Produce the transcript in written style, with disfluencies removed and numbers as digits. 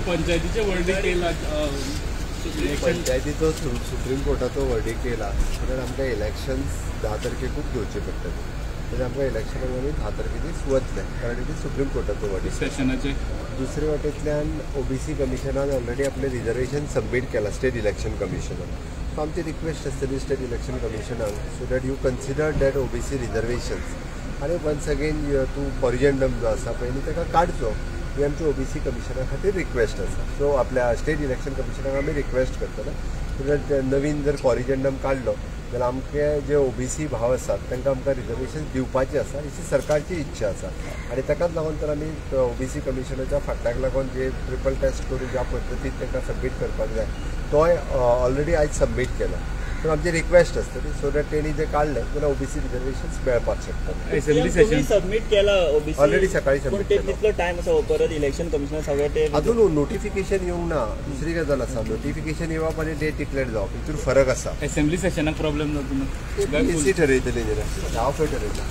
पंचायतीचे वर्डिक्ट येयला. पंचायतीचो supreme कोर्टाचो verdict येयला जाल्यार आमकां इलेक्शन्स 10 तारखेकूच घेवचे पडटले. म्हणजे आमकां इलेक्शनाक आमी 10 तारखेदीस वतले, कारण it is supreme कोर्टाचो वर्डिक्ट. सेशनाचे दुसरे वाटेंतल्यान ओबीसी कमिशनान ऑलरेडी आपलें रिजर्वेशन सबमीट केलां स्टेट इलेक्शन कमिशनान. सो आमची रिक्वेस्ट आसतली स्टेट इलेक्शन कमिशनाक so that you consider that OBC reservations आनी वन्स अगेन तूं कॉरिजेंडम जो आसा पळय न्ही ताका काडचो, ही आमची ओबीसी कमिशना खातीर रिक्वेस्ट आसा. सो आपल्या स्टेट इलेक्शन कमिशनाक आमी रिक्वेस्ट करतले सो that नवीन जर कॉरिजेंडम काडलो जाल्यार आमचे जे ओबीसी भाव आसात तांकां आमकां रिजर्वेशन दिवपाचें आसा, अशी सरकारची इच्छा आसा. आनी ताकाच लागून तर आमी ओबीसी कमिशनाच्या फाटल्याक लागून जे ट्रिपल टेस्ट करून ज्या पद्दतीन तांकां सबमीट करपाक जाय तोय ऑलरेडी आयज सबमीट केला. पूण आमची रिक्वेस्ट आसतली सो that तेणी जे काडलें जाल्यार ओबीसी रिजर्वेशन्स मेळपाक शकता. असेंब्ली सेशन सबमीट केला ओबीसी ऑलरेडी सकाळी सबमीट केला. तितलो टायम आसा परत इलेक्शन कमिशनर सगळे ते अजून नोटिफिकेशन येवंक ना. दुसरी गजाल आसा, नोटिफिकेशन येवप आनी डेट डिक्लेअर जावप हितून फरक आसा. असेंब्ली सेशनाक प्रॉब्लेम जाता. पीएसी ठरयतली न्ही, हांव खंय ठरयता.